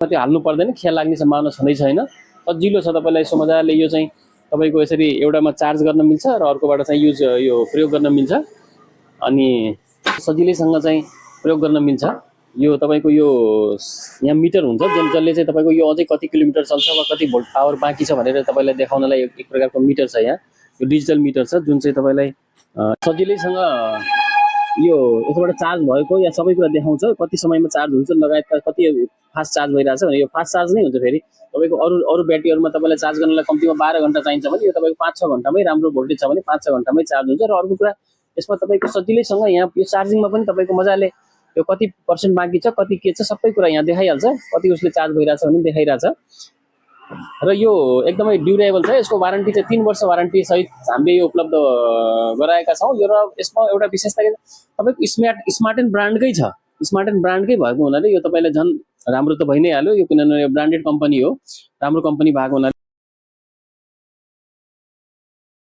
त्यो हाल्नु पर्दैन, ख्याल लाग्ने सम्भावना छँदै छैन। सजिलो छ, तपाईँलाई यसो मजाले यो चाहिँ तपाईँको यसरी एउटामा चार्ज गर्न मिल्छ र अर्कोबाट चाहिँ यो प्रयोग गर्न मिल्छ अनि सजिलैसँग चाहिँ प्रयोग गर्न मिल्छ। यो तपाईँको यो यहाँ मिटर हुन्छ जसले चाहिँ तपाईँको यो अझै कति किलोमिटर चल्छ वा कति भोल्ट पावर बाँकी छ भनेर तपाईँलाई देखाउनलाई एक प्रकारको मिटर छ। यहाँ यो डिजिटल मिटर छ जुन चाहिँ तपाईँलाई सजिलैसँग यो यसबाट चार्ज भएको या सबै कुरा देखाउँछ, कति समयमा चार्ज हुन्छ लगायतका कति फास्ट चार्ज भइरहेछ भने यो फास्ट चार्ज नै हुन्छ। फेरि तपाईँको अरू ब्याट्रीहरूमा तपाईँलाई चार्ज गर्नलाई कम्तीमा 12 घन्टा चाहिन्छ भने यो तपाईँको 5-6 घन्टामै राम्रो भोल्टेज छ भने 5-6 घन्टामै चार्ज हुन्छ। र अर्को कुरा यसमा तपाईँको सजिलैसँग यहाँ यो चार्जिङमा पनि तपाईँको मजाले यो कति % बाँकी छ कति के छ सबै कुरा यहाँ देखाइहाल्छ, कति उसले चार्ज भइरहेछ भने देखाइरहेछ। र यो एकदमै ड्युरेबल छ। यसको वारेन्टी चाहिँ 3 वर्ष वारेन्टी सहित हामीले यो उपलब्ध गराएका छौँ। यो र यसमा एउटा विशेषता के तपाईँको स्मार्ट एन्ड ब्रान्डकै छ, स्मार्ट एन्ड ब्रान्डकै भएको हुनाले यो तपाईँलाई झन् राम्रो त भइ नै हाल्यो। यो किनभने यो ब्रान्डेड कम्पनी हो, राम्रो कम्पनी भएको हुनाले